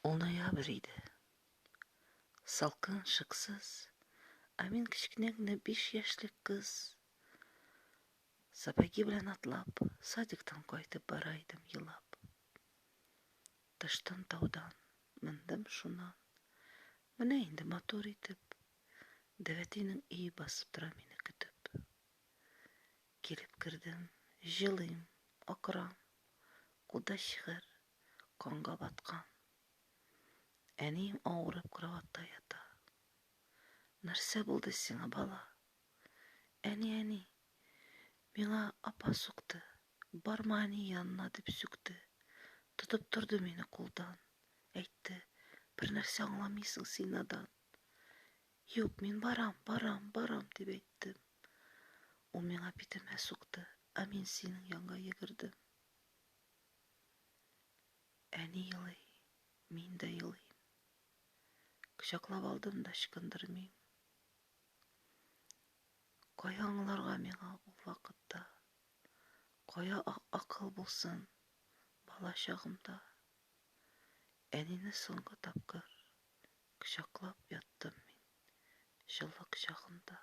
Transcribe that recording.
Ул ноябрь иде. Салкын, шыксыз. Ә мин кечкенә генә 5 яшьлек кыз. Сапоги белән атлап, садиктан кайтып бара идем елап. Төштем таудан, мендем шуннан. Менә инде матур итеп, дәү әтинең өе басып тора мине көтеп. Килеп кердем, җылыйм, акырам, кулда шигырь, канга баткан. Әнием авырып кроватьта ята. Нәрсә булды сиңа, бала? Әни, әни, миңа апа сукты, барма әни янына дип сүкте. Тотып торды мине кулдан. Әйтте, бер нәрсә аңламыйсың син, надан. Юк, мин барам, барам, барам, дип әйттем. Ул миңа битемә сукты, ә мин синең янга йөгердем. Әни елый, мин дә елыйм. Кочаклап алдым да ычкындырмыйм. Кая аңларга миңа ул вакытта? Кая акыл булсын бала чагымда? Әнине соңгы тапкыр кочаклап яттым мин җылы кочагында.